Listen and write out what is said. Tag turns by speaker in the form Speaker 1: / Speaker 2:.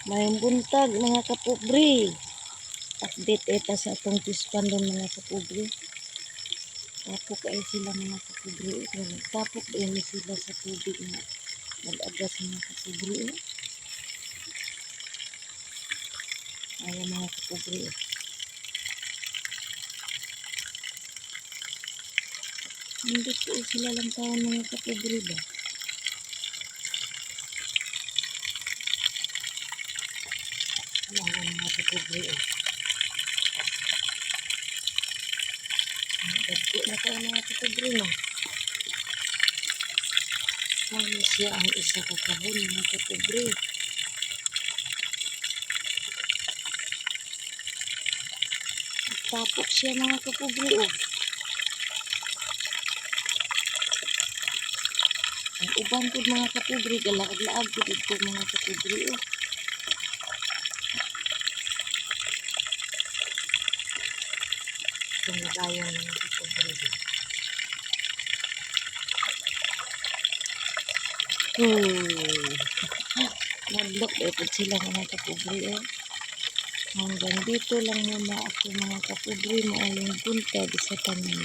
Speaker 1: Maayong buntag, mga kapobre. Update eta sa atong fish pond mga kapobre. Tapok ay sila, mga kapobre. Pero nagtapok ba ni sila sa tubig nga nag-agas, mga kapobre. Eh. Ay, mga kapobre. Eh. Hindi po sila lang taon, mga kapobre ba? Wala, mga kapobre. Eh. Dagko na kayo, mga kapobre, no? Ano siya ang isa ka kahon, mga kapobre. Tapok siya, mga kapobre, oh. Ang uban pud, mga kapobre, galaag-laag pud ito, mga kapobre, oh. Itong nagayon, mga kapobre. Nadlok eh pud sila, mga kapobre, oh. Hanggang dito lang muna ako, mga kapobre. Maayong buntag sa tanan.